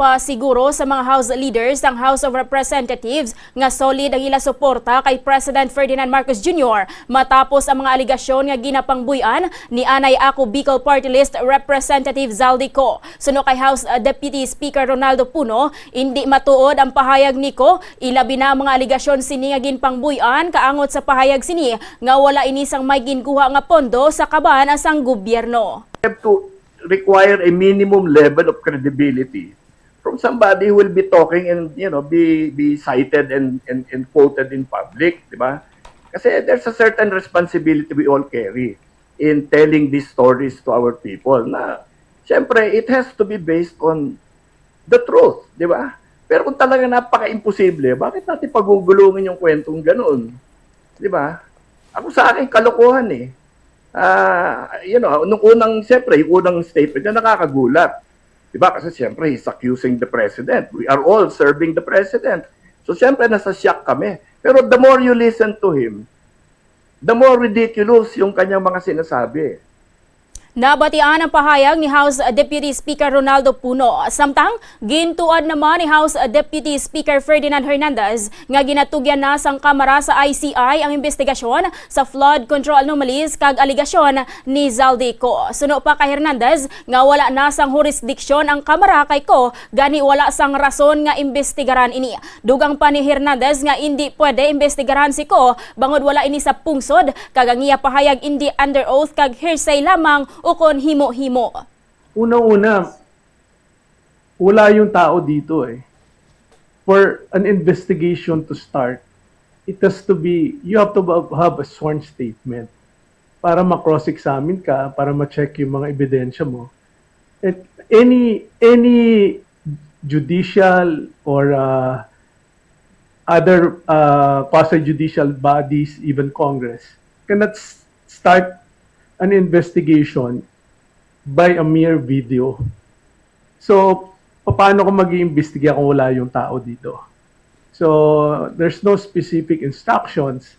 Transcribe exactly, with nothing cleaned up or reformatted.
Pasiguro sa mga House leaders ang House of Representatives nga solid ang ila suporta kay President Ferdinand Marcos Junior matapos ang mga alegasyon nga ginapangbuy-an ni anay Ako Bicol Party List Representative Zaldy Co. Suno kay House, uh, Deputy Speaker Ronaldo Puno, indi matuod ang pahayag ni Co, ilabi na ang mga alegasyon sini nga ginpangbuy-an kaangot sa pahayag sini nga wala ini sang may ginkuha nga pondo sa kaban sang gobyerno. Have to require a minimum level of credibility from somebody who will be talking and, you know, be be cited and and, and quoted in public, di ba? Kasi there's a certain responsibility we all carry in telling these stories to our people na, syempre, it has to be based on the truth, di ba? Pero kung talaga napaka-imposible, bakit natin pagugulungin yung kwentong ganoon? Di ba? Ako sa akin, kalokohan eh. Ah, you know, nung unang, siyempre, yung unang statement niya, nakakagulat. Di ba? Kasi siyempre, he's accusing the president. We are all serving the president. So, siyempre, nasa shock kami. Pero the more you listen to him, the more ridiculous yung kanyang mga sinasabi. Nabatian ang pahayag ni House Deputy Speaker Ronaldo Puno. Samtang, gintuad naman ni House Deputy Speaker Ferdinand Hernandez nga ginatugyan na sang Kamara sa I C I ang imbestigasyon sa flood control anomalies kag alegasyon ni Zaldy Co. Suno pa kay Hernandez nga wala na sang hurisdiksyon ang Kamara kay Co, gani wala sang rason nga imbestigaran ini. Dugang pa ni Hernandez nga indi pwede imbestigaran si Co bangod wala ini sa pungsod, kag ang iya pahayag indi under oath kag hearsay lamang ukon himo-himo. Una-una, wala yung tao dito eh. For an investigation to start, it has to be, you have to have a sworn statement para ma-cross-examine ka, para ma-check yung mga ebidensya mo. At any any judicial or uh, other uh, quasi-judicial bodies, even Congress, cannot s- start an investigation by a mere video. So, paano ko mag-iimbestiga kung wala yung tao dito? So, there's no specific instructions